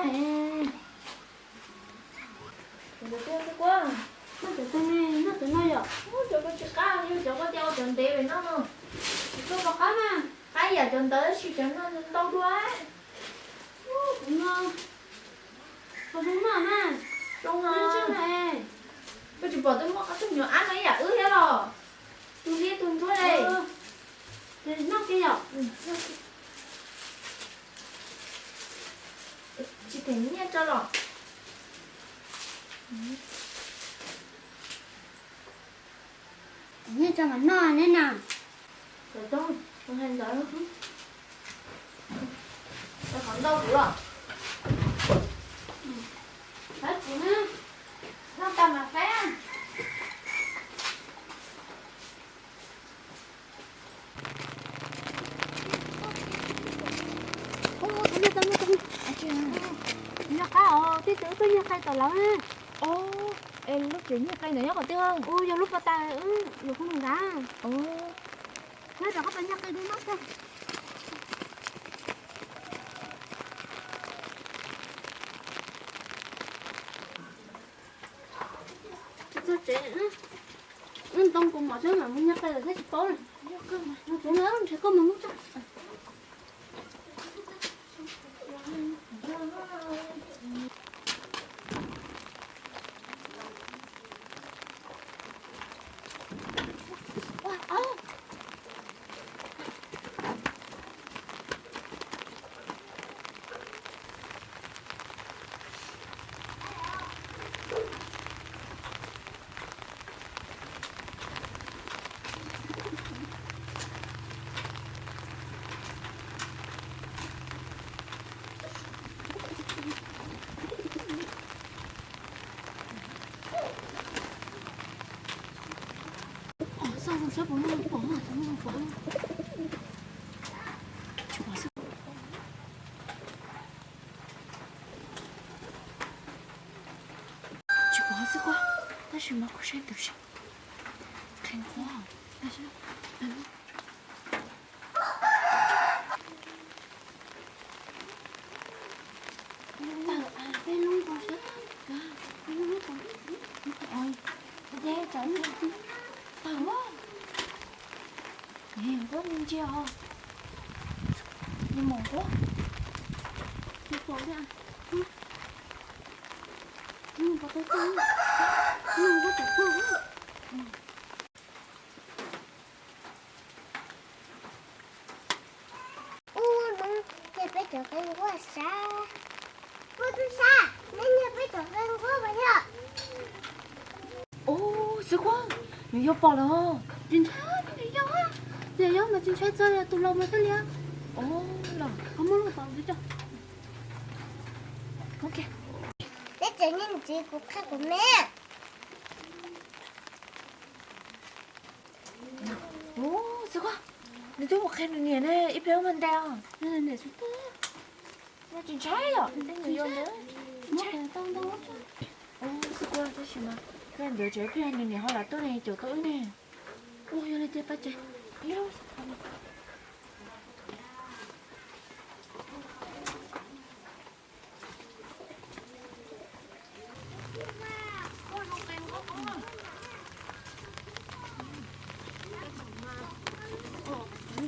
Cov twg xwb kuv noj cov twg ne, noj cov no yom? Cov no tsis qab, yog cov koj tias ua cov ntev no. Tsis tau rov qab mas. Qab yam cov ntawd tab sis cov no ntau dua. Kuv no, kuv zoo noj na. Zoo no. Koj tsis pom twb muaj ob tug nyuam ab no ib yam wb thiab los? Tus liab tus ntsuab li. Ces noj kiag yom? Tsis them nyiaj tso los? Nyiaj tso mas noj ne na. Cov hais ntawd, cov qhov ntau kuv los. Faib kuv na, noj tas mas faib. Nyiaj qai os, tij txiv wb tuaj nyiaj qai tom lawv. Es lub tsev nyiaj qai ntawd nyob qhov twg? Ua yog lub pas tas, yog kuv mus ntag. Nyob rau qhov pas nyiaj qai dua no xwb. Txog tsev, wb ntoo kuv mov xwb mas mus nyiaj qai lawm thiab tsis paub li. Mus tsev na, nrhiav koj mus hnub tso. Tsis pom xwb kuv, tab sis mas kuv saib tus seb qhia nqua. Tawm peb lub nqua seb, peb lub nqua, peb cov nqua tawm. Niam, koj me ntsia os. Nws mom quab. Nws pom thiab. Nws pom tau txog. Nws kuj tseem quaj. Ub, neb nyiag peb cov qe nquab sab. Ub, tub sab, neb nyiag peb cov qe nquab puas yog? Ub, xib hwb, nws yog pom lawm. Tsis ntshai, nws yog, nws yog mas tsis ntshai txog tus laus mas thiaj li. Ub, los, qhov muag lub pom ntxiv tso. Neb tseem niaj ntxiv kuv qhia kuv me. Ub, xib hwb, nws twb mus qhia nws niam ne, ib pliag wb mam ntes os. Niam tsis tau. Tsis ntshai yom, nws yuav ntawd. Ub, xib hwb, tab sis mas ib pliag nws niam ho lam tuaj ne, caum tau wb ne. Ub, yog li ces pab ces.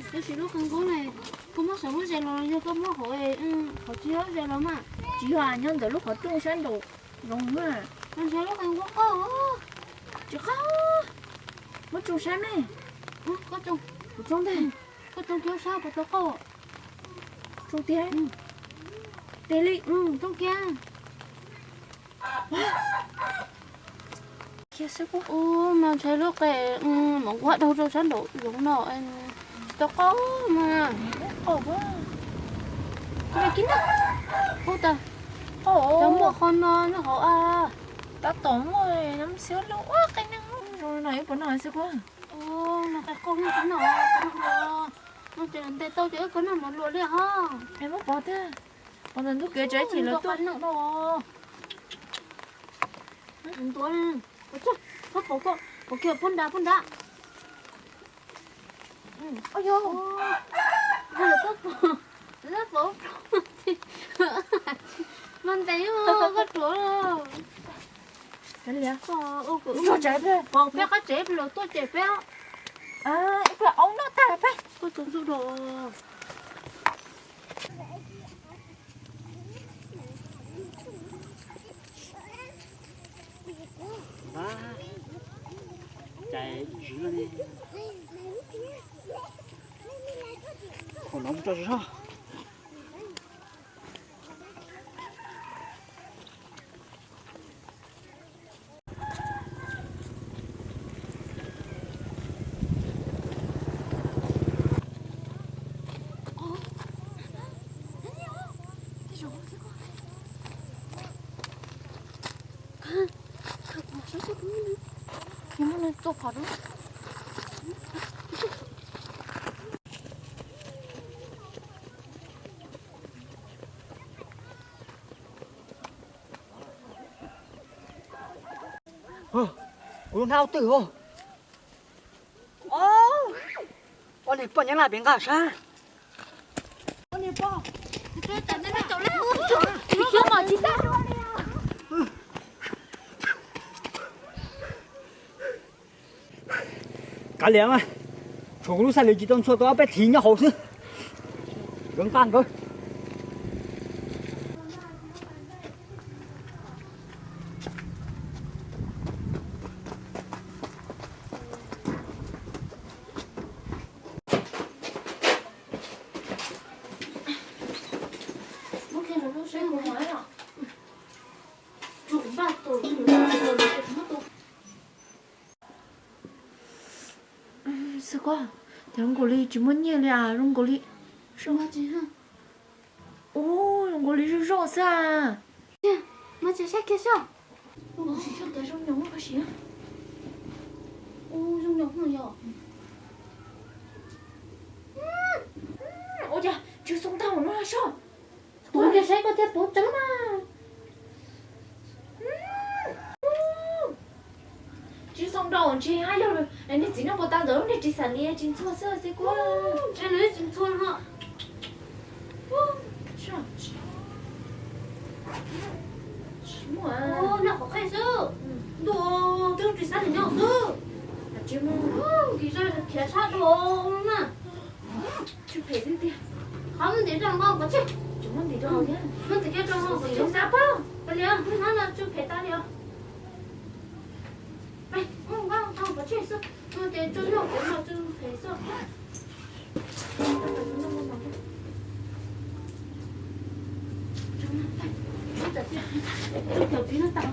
Tab sis lub qe nquab ne, koj muab saum lub zes los yog koj muab hauv, hauv tsis yog lub zes los mas? Tsis yog, nyob ntawm lub qhov rooj sab nraum zoov na. Ntshai lub qe nquab qaug. Tsis qaug. Muab tsoo saib me. Koj tsoo. Kuv tsoo ntag. Koj tsoo kiag sab puas tau qaug. Tsoo tiag. Tiag li. Tsoo kiag. Ub, mas ntshai lub qe mov nquab daug rau sab nraum zoov no, tsis tau qaug mas. Qaug. Ub, tas. Cov muaj qhov no nyob hauv a. Tab tom muaj, nyob xwb lub ua qe neeg zoo no ib puas no xwb kuv. Ub, no qe qaug nyob qhov no, no ces ntes tau ces wb kho noj mov luam li ho. Es muab pov tiag, pov ntawm ntug kev tsev chim lawv tuaj. Ntuav, koj pov, pov kiag pub nrad pub nrad. Ua yog, pov, pov. Mas ntev koj tuav los. Peb qab tsev los tuaj ces peb ib pliag aub noj tag peb. Cais zws ne. Qhov no mus tso zog. Kuv lub hnab twg os? Ob niag poj nyob laj pem nqaj sab. Kav liam mas, tshuav kuv lub xab li tsis tau ntxhua tau ob peb thiv nyob hauv xwb. Nkawd nqa nkawd. Xwb koj, cov zoo nkaus li tsis muaj nyiaj li as, zoo nkaus li, ub, zoo nkaus li zoj zoj xwb as. Mas tsis saib kiag soj. Ua zoo nyoos koj siab. Ub, zoo nyoos yog. Ua cas tsw xoo ntau no soj. Tuav kiag saib koj thiaj tuav tseeb na. Tsw xoo ntau ntshe haj yog niag txiv neej puas tau ntawd lub niag ris xam li tsis ntxhua xwb xwb kuv. Ntshe nws tsis ntxhua no. Tsis muaj. Noj qhov qhej xwb. Ntuj, twb ris xab nws nyob xwb. Tsis muaj. Kis zoj khiav tshaj dua na. Tsw phem tiag tiag. Qhov muab ntim rau nqo pov tseg. Muab ntim rau hauv thiab. Muab ntim kiag rau hauv pov tseg. Xab pob. Pab li, muab hnab no tsw phem tas li os. Pab, muab nqo rau hauv pov tseg xwb. Muab tes tsw noj kuv no tsw phem xwb. Tsw phem txiv no tas.